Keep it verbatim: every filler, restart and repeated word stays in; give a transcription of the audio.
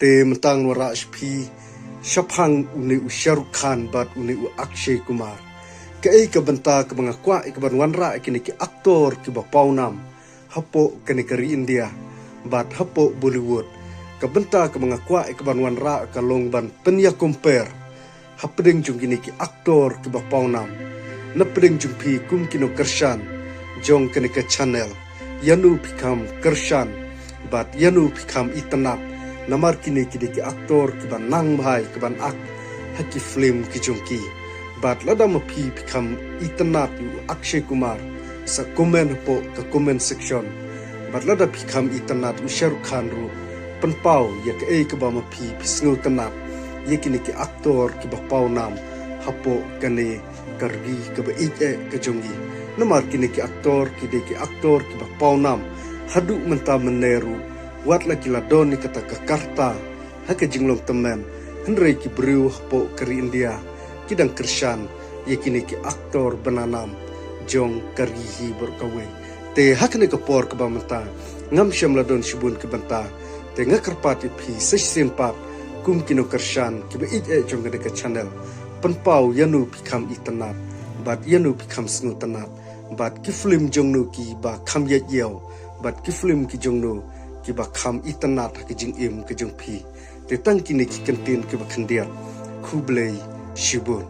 Te mynta ngan wanrah sha phi shaphang une u Shah Rukh Khan bad une u Akshay Kumar. Kaei ka bynta kaba nga kwah ïa ka ban wanrah ïa kine ki aktor kiba pawnam hapoh kane ka ri India bad hapoh Bollywood. Ka bynta kaba nga kwah ïa ka ban wanrah ka long ban pynïa compare hapdeng jong kine ki aktor kiba pawnam. Napdeng jong phi kum ki nongkyrshan jong kane ka channel, ïano phi kham kyrshan bad ïano phi kham itynnad, namar kine ki dei ki aktor kiba nang bha ïa ka ban act ha ki film ki jong ki. Bad lada ma phi phi kham itynnad ïa u Akshay Kumar, sa comment hapoh ka comment section. Bad lada phi kham itynnad ïa u Shah Rukh Khan ruh, pynpaw ïa kaei kaba ma phi phi sngewtynnad ïa kine ki aktor kiba pawnam hapoh kane ka ri kaba ïeit eh ka jong ngi. Namar kine ki aktor ki dei ki aktor kiba pawnam haduh mynta mynne ruh, wat la ki la don ïa kata ka karta ha ka jinglong tymmen, hynrei ki briew hapoh ka ri India ki dang kyrshan ïa kine ki aktor ba nam jong ka ri hi baroh kawei. Te ha kane ka por kaba mynta ngam shym la don shibun ki bynta, te nga kyrpad ïa phi sa shisien pat kum ki nongkyrshan kiba ïeit eh jong kane ka channel, pynpaw ïano phi kham itynnad bad ïano phi kham sngewtynnad, bad ki film jong no kiba kham ïaid ïew, bad ki film ki jong no kiba kham itynnad ha ka jingim ka jong phi. Te tang kine ki kyntien kiba khyndiat. Khublei shibun.